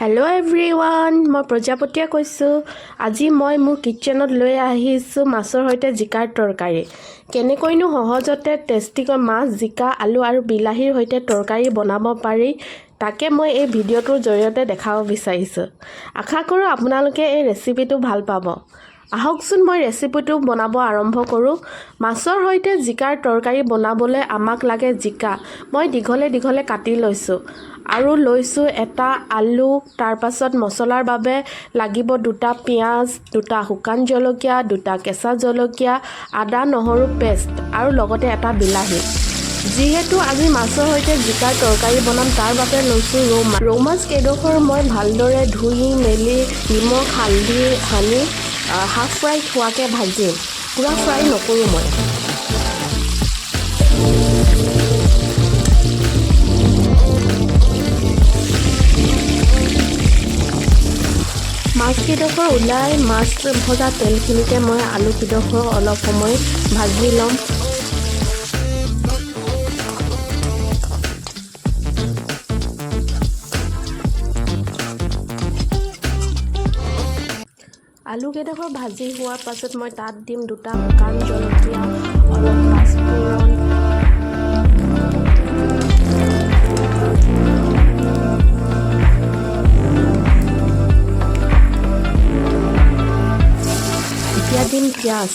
Hello' everyone, মই প্ৰজাপতিয়ে কৈছোঁ। আজি মই মোৰ কিটচেনত লৈ আহিছোঁ মাছৰ সৈতে জিকাৰ তৰকাৰী। কেনেকৈনো সহজতে টেষ্টিকৈ মাছ, জিকা, আলু আৰু বিলাহীৰ সৈতে তৰকাৰী বনাব পাৰি, তাকে মই এই ভিডিঅ'টোৰ জৰিয়তে দেখাব বিচাৰিছোঁ। আশা কৰোঁ আপোনালোকে এই ৰেচিপিটো ভাল পাব। আহকচোন, মই ৰেচিপিটো বনাব আৰম্ভ কৰোঁ। মাছৰ সৈতে জিকাৰ তৰকাৰী বনাবলৈ আমাক লাগে জিকা। মই দীঘলে দীঘলে কাটি লৈছোঁ আৰু লৈছোঁ এটা আলু। তাৰপাছত মছলাৰ বাবে লাগিব দুটা পিঁয়াজ, দুটা শুকান জলকীয়া, দুটা কেঁচা জলকীয়া, আদা নহৰু পেষ্ট আৰু লগতে এটা বিলাহী। যিহেতু আজি মাছৰ সৈতে জিকাৰ তৰকাৰী বনাম, তাৰ বাবে লৈছোঁ ৰৌ মাছ। ৰৌ মাছ কেইডোখৰ মই ভালদৰে ধুই মেলি নিমখ হালধি সানি হাফ ফ্ৰাই হোৱাকৈ ভাজিম। পূৰা ফ্ৰাই নকৰোঁ মই। মাছকেইডোখৰ ওলাই মাছ ভজা তেলখিনিতে মই আলুকেইডোখৰ অলপ সময় ভাজি ল'ম। আলুকেইডোখৰ ভাজি হোৱাৰ পাছত মই তাত দিম দুটা শুকান জলকীয়া, অলপ পাঁচফোৰণ। এতিয়া দিম পিঁয়াজ।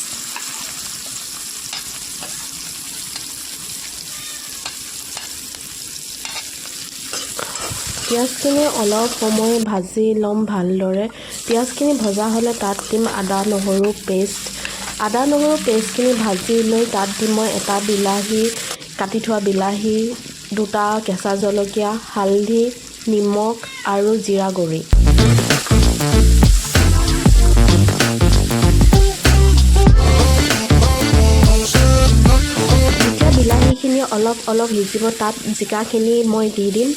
পিঁয়াজখিনি অলপ সময় ভাজি ল'ম ভালদৰে। পিঁয়াজখিনি ভজা হ'লে তাত দিম আদা নহৰু পেষ্ট। আদা নহৰু পেষ্টখিনি ভাজি লৈ তাত দিম মই এটা বিলাহী, কাটি থোৱা বিলাহী, দুটা কেঁচা জলকীয়া, হালধি, নিমখ আৰু জিৰা গুড়ি। যেতিয়া বিলাহীখিনি অলপ অলপ সিজিব, তাত জিকাখিনি মই দি দিম।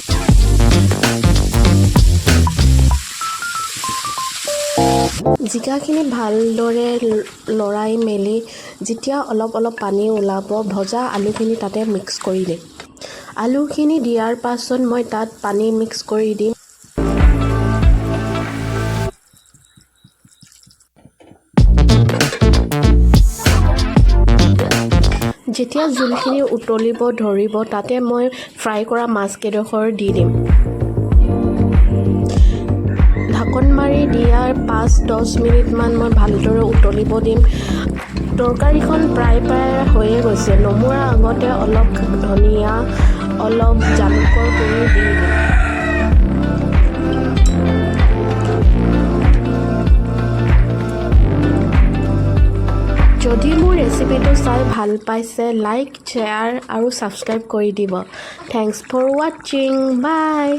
জিকাখিনি ভালদৰে লৰাই মেলি যেতিয়া অলপ অলপ পানী ওলাব, ভজা আলুখিনি তাতে মিক্স কৰি দিম। আলুখিনি দিয়াৰ পাছত মই তাত পানী মিক্স কৰি দিম। যেতিয়া জোলখিনি উতলিব ধৰিব, তাতে মই ফ্ৰাই কৰা মাছকেইডোখৰ দি দিম। ঢাকন মাৰি দিয়াৰ 5-10 মিনিটমান মই ভালদৰে উতলিব দিম। তৰকাৰীখন প্ৰায় প্ৰায় হৈয়ে গৈছে। নমোৱাৰ আগতে অলপ ধনিয়া, অলপ জালুকৰ গুড়ি দি দিম। যদি মোৰ ৰেচিপিটো চাই ভাল পাইছে, লাইক, শ্বেয়াৰ আৰু ছাবস্ক্ৰাইব কৰি দিব। Thanks for watching, bye.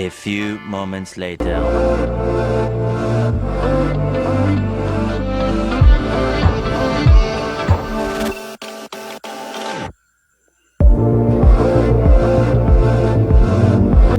A few moments later.